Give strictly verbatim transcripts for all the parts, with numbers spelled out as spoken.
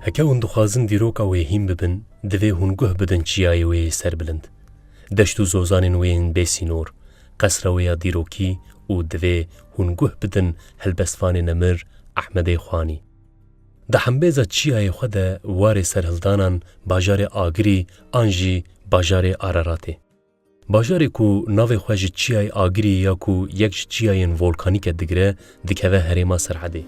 Heke hûn dixwazin dîroka wê hîn bibin, divê hûn guh bidin çiyayê wê yê serbilind, deşt û zozanên wê yên bêsînor, qesra wê ya dîrokî û divê hûn guh bidin helbestvanê nemir Ehmedê Xwanî. Di hembêza çiyayê xwe de warê serhildanan bajarê Agirî an jî bajarê Araratê. Bajarê ku navê xwe ji çiyayê Agirî ya ku yek ji çiyayên volkanîk e digire, dikeve herêma Serhedê.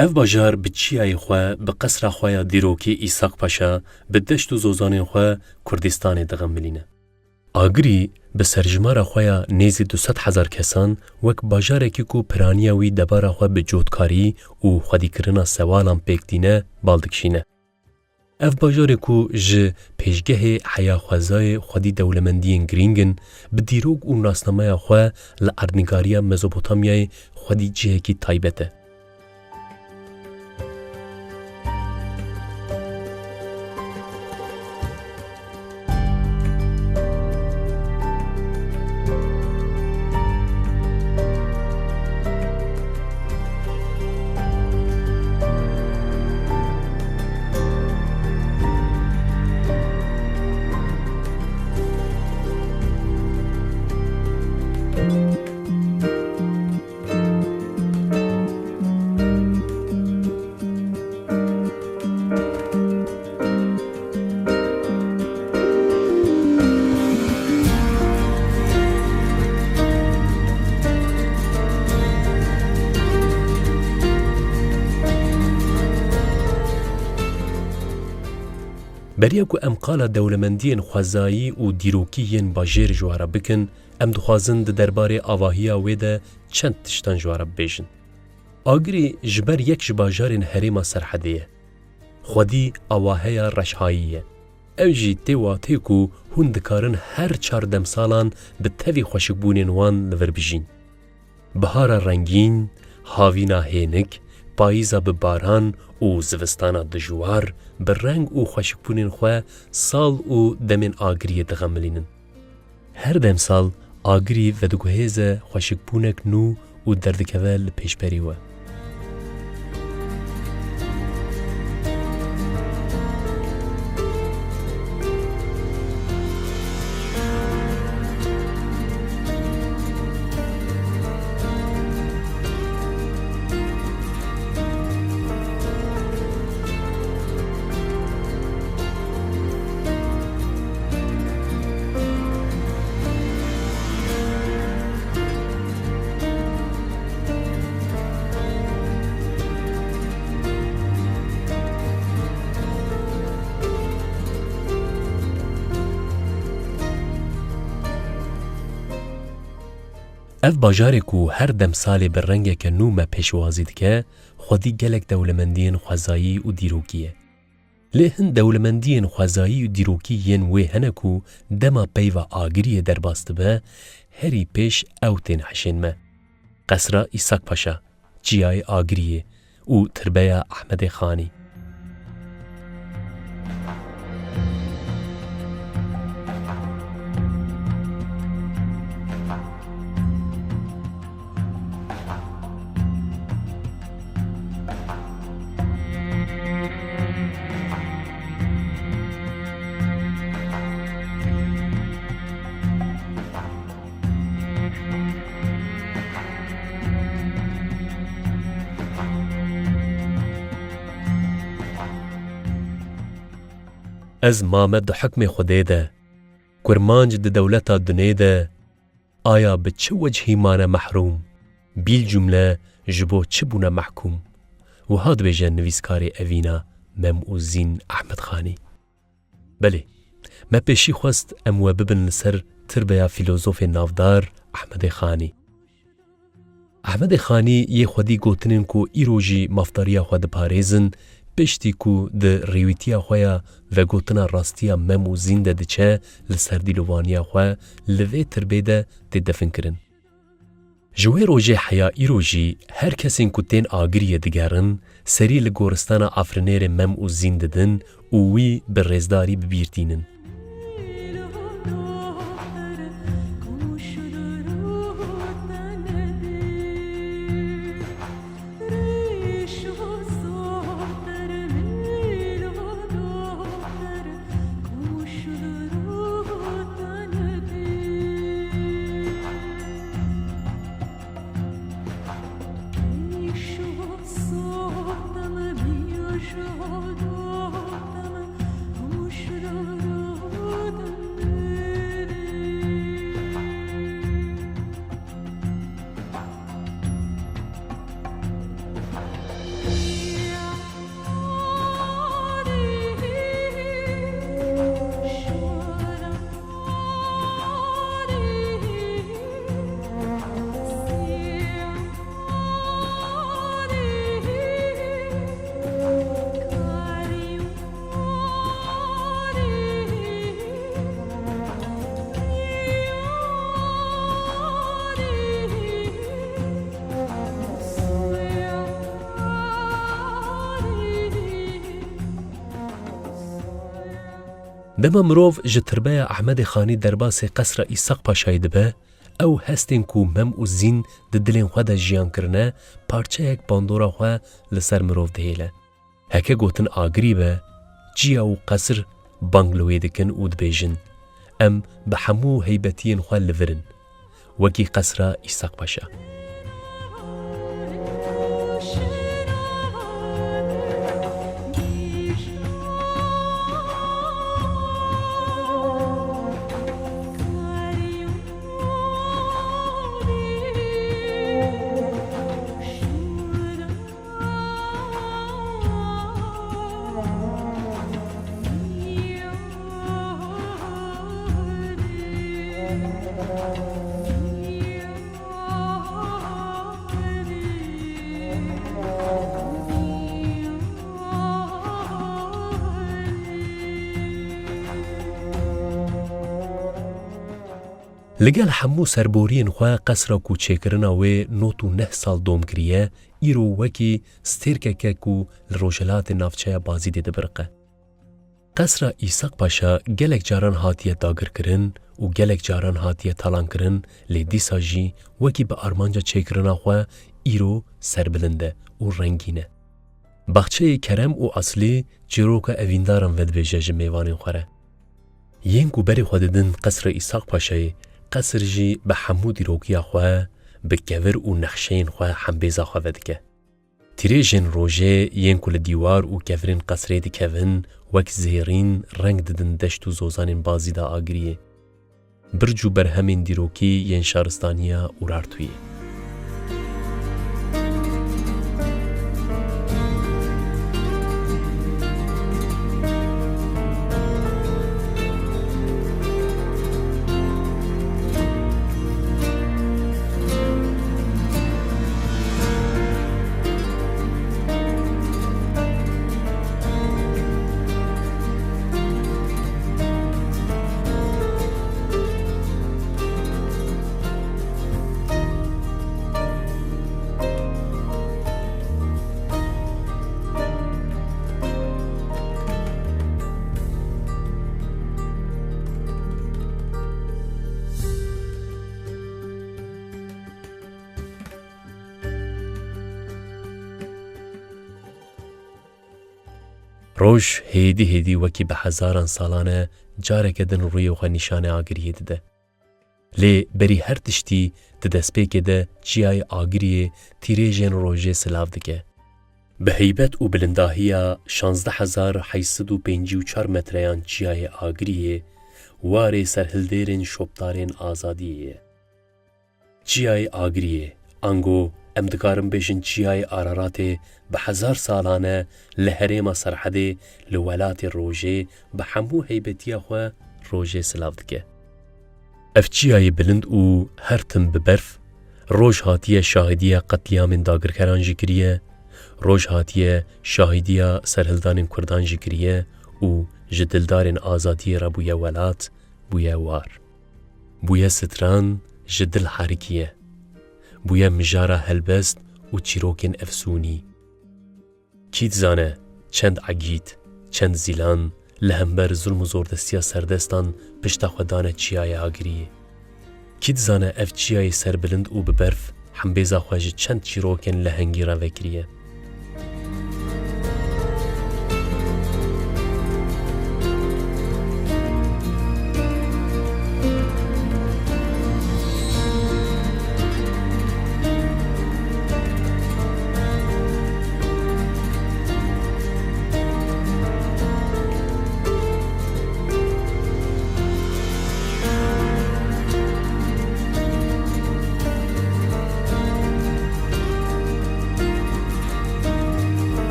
Ev bajar bi çiyayê xwe, bi qesra xwe ya dîrokî Îsak Paşa, bi deşt û zozanên xwe Kurdistanê dixemilîne. Agirî bi serjimara xwe ya nêzî du sed hezar kesan wek bajarekî ku piraniya wî debara xwe bi cotkarî û xwedîkirina sewalan pêk tîne, bal dikişîne. Ev bajarê ku ji pêşgehê heya xwezayê xwedî dewlemendiyên girîng in, bi dîrok û nasnameya xwe li erdnîgariya Mezopotamyayê xwedî cihekî taybet e. Beriya ku em qala dewlemendiyên xwezayî û dîrokî yên bajêr ji we re bikin, em dixwazin di derbarê avahiya wê de çend tiştan ji we re bibêjin. Agirî ji ber yek ji bajarên herêma Serhedê ye. Xwedî awaheya reşhayî ye. Ew jî tê watê ku hûn dikarin her çar demsalan bi tevî xweşikbûnên wan li vir bijîn. Bihara rengîn, havîna hênik, payîza bi baran û zivistana dijwar bi reng û xweşikbûnên xwe sal û demên Agiriyê dixemilînin. Her demsal Agirî vediguhêze xweşikbûnek nû û derdikeve li pêşberî we. Ev bajarê ku her demsalê bi rengeke nû me pêşwazî dike, xwedî gelek dewlemendiyên xwezayî û dîrokî ye. Lê hin dewlemendiyên xwezayî û dîrokî yên wê hene ku dema peyva Agiriyê derbas dibe, herî pêş ew tên hişên me. Qesra Îsak Paşa, Çiyayê Agiriyê û Tirbeya Ehmedê Xanî. Ez mame di hukmê Xwedê de, kurmanc di dewleta dinê de, aya bi çi wecihî mane mehrûm, bîl cumle ji bo çi bûne mehkûm? Wiha dibêje nivîskarê evîna Mem û Zîn Ehmed Xanî. Belê, Me pêşî xwest em we bibin li ser tirbeya fîlozofê navdar Ehmedê Xanî. Ehmedê Xanî yê xwedî gotinên ku îro jî mafdariya xwe diparêzin, piştî ku di rêwîtiya xwe ya vegotina rastiya Mem û Zîn de diçe, li ser dîlovaniya xwe li vê tirbê de tê definkirin. Ji wê rojê heya îro jî her kesên ku tên Agiriyê digerin, serî li goristana afirînerê Mem û Zîn didin û wî bi rêzdarî bi bîr tînin. Dema mirov ji tirbeya Ehmedê Xanî derbasê Qesra Îsaq Paşayê dibe, ew hestên ku Mem û Zîn di dilên xwe de jiyan kirine, parçeyek bandora xwe li ser mirov dihêle. Heke gotin Agirî be, çiya û qesir bang li wê dikin û dibêjin, em bi hemû heybetiyên xwe li vir in, wekî qesra Îsaq Paşa. Li gel hemû serboriyên xwe, qesra ku çêkirina wê nod û neh sal dom kiriye, îro wekî stêrkeke ku li rojhilatê navçeya Bazîdê dibiriqe. Qesra Îsaq Paşa gelek caran hatiye dagirkirin û gelek caran hatiye talankirin, lê dîsa jî wekî bi armanca çêkirina xwe îro serbilind e û rengîn e. Baxçeyê kerem û aslî çîroka evîndaran vedibêje ji mêvanên xwe re. Yên ku berê xwe didin qesra Îsaq Paşayê, qesr jî bi hemû dîrokiya xwe, bi kevir û nexşeyên xwe hembêza xwe vedike. Tîrêjên rojê yên ku li dîwar û kevirên qesrê dikevin, wek zêrîn reng didin deşt û zozanên Bazîda Agiriyê. Birc û berhemên dîrokî yên şaristaniya Urartuyê. Roj hêdî hêdî wekî bi hezaran salan e, careke din rûyê xwe nîşanê Agiriyê dide. Lê berî her tiştî di destpêkê de çiyayê Agiriyê tîrêjên rojê silav dike. Bi heybet û bilindahiya şazdeh hezar heyt sed û pêncî û çar metreyan çiyayê Agiriyê warê serhildêrên şopdarên azadiyê ye. Çiyayê Agiriyê, ango em dikarin bêjin Çiyayê Araratê, bi hezar salan e li herêma Serhedê, li welatê rojê, bi hemû heybetiya xwe rojê silav dike. Ev çiyayê bilind û her tim bi berf, roj hatiye şahidiya qetlîamên dagirkeran jî kiriye, roj hatiye şahidiya serhildanên kurdan jî kiriye û ji dildarên azadiyê re bûye welat, bûye war. Bûye stran ji dil herikiye. Bûye mijara helbest û çîrokên efsûnî. Kî dizane çend egît, çend zîlan li hember zulm û zordestiya serdestan pişta xwe dane çiyayê Agiriyê? Kî dizane ev çiyayê serbilind û bi berf hembêza xwe ji çend çîrokên lehengî re vekiriye?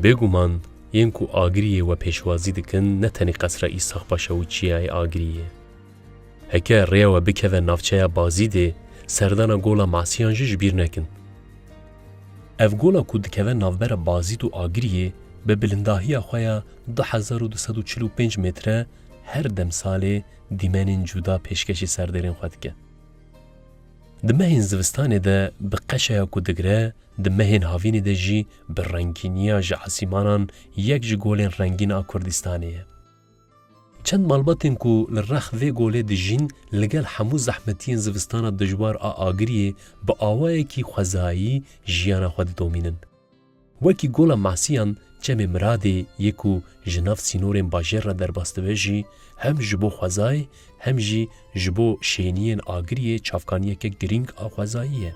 Bêguman, yên ku Agiriyê we pêşwazî dikin, ne tenê Qesra Îsaq Paşa û Çiyayê Agiriyê. Heke rêya we bikeve navçeya Bazîdê, serdana Gola Masiyan jî ji bîr nekin. Ev gola ku dikeve navbera Bazîd û Agiriyê, bi bilindahiya xwe ya du hezar û du sed û çil û pênc metre, her demsalê dîmenên cuda pêşkêşî serdêrên xwe dike. Di mehên zivistanê de bi qeşeya ku digire, di mehên havînê de jî bi rengîniya ji esîmanan yek ji golên rengîn a Kurdistanê ye. Çend malbatên ku li rex vê golê dijîn, li gel hemû zehmetiyên zivistana dijwar a Agiriyê bi awayekî xwezayî jiyana xwe didomînin. Wekî Gola Masiyan, Çemê Miradê yê ku ji nav sînorên bajêr re derbas dibe jî, hem ji bo xwezayê, hem jî ji bo şêniyên Agiriyê çavkaniyeke girîng a xwezayî ye.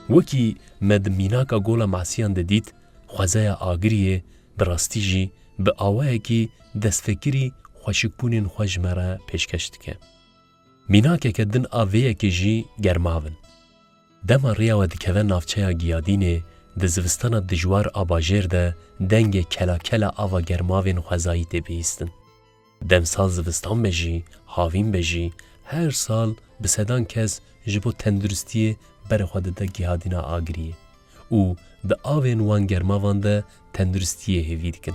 Wekî me di mînaka Gola Masiyan de dît, xwezaya Agiriyê bi rastî jî bi awayekî destfekirî xweşikbûnên xwe ji me re pêşkêş dike. Mînakeke din a vê yekê jî germav in. Dema rêya we dikeve navçeya Giyadînê, di zivistana dijwar a bajêr de dengê kelakela ava germavên xwezayî tê bihîstin. Demsal zivistan be jî, havîn be jî, her sal bi sedan kes ji bo tenduristiyê berê xwe dide Giyadîna Agiriyê û di avên wan germavan de tenduristiyê hêvî dikin.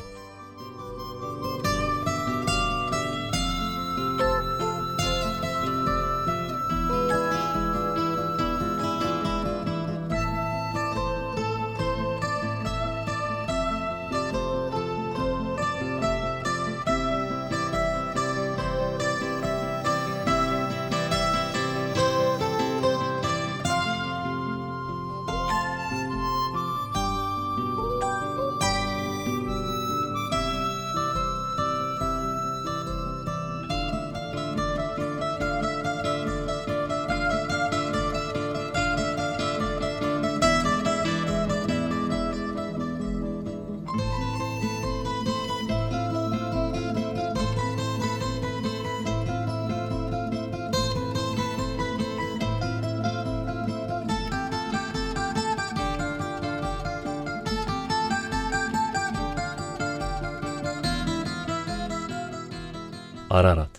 Ararat,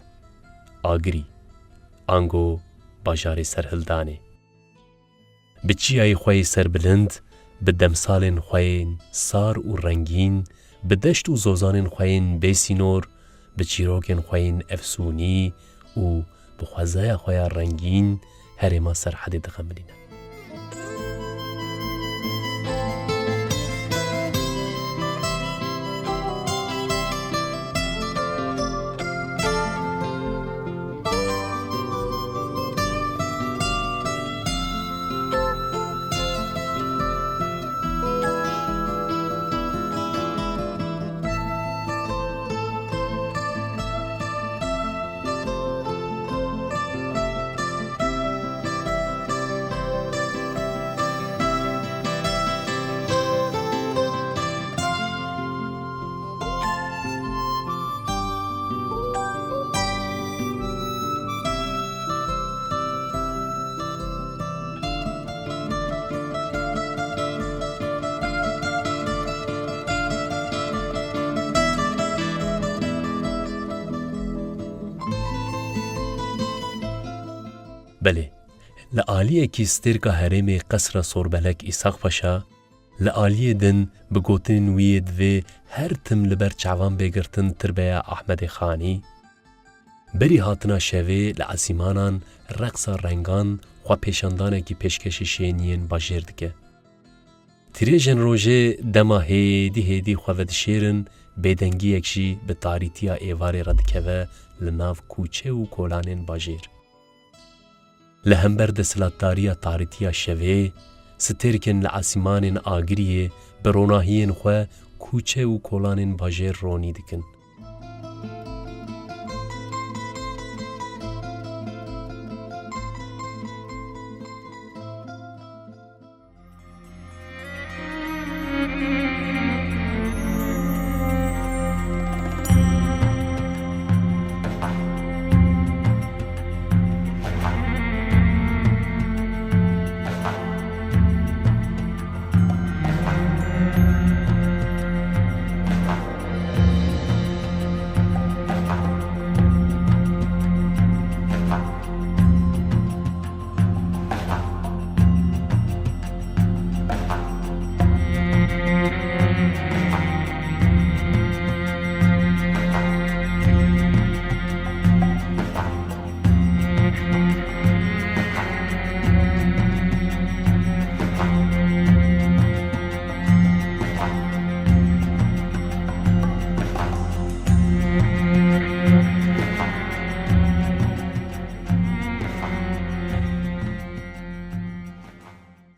Agirî, ango bajarê Serhildanê. Bi çiyayê xwe yê serbilind, bi demsalên xwe yên sar û rengîn, bi deşt û zozanên xwe yên bêsînor, bi çîrokên xwe yên efsûnî û bi xwezaya xwe ya rengîn herêma Serhedê dixemilîne. Belê, li aliyekî stêrka herêmê Qesra Sorbelek Îsaq Paşa, li aliyê din bi gotinên wî yê divê her tim li ber çavan bê girtin tirbeya Ahmedê Xanî, berî hatina şevê li esîmanan reqsa rengan xwepêşandanekî pêşkêşî şêniyên bajêr dike. Tirêjên rojê dema hêdî hêdî xwe vedişêrin, bêdengiyek jî bi tarîtiya êvarê re dikeve li nav kûçe û kolanên bajêr. Li hember desthilatdariya tarîtiya şevê, stêrkên li esîmanên Agiriyê bi ronahiyên xwe kûçe û kolanên bajêr ronî dikin.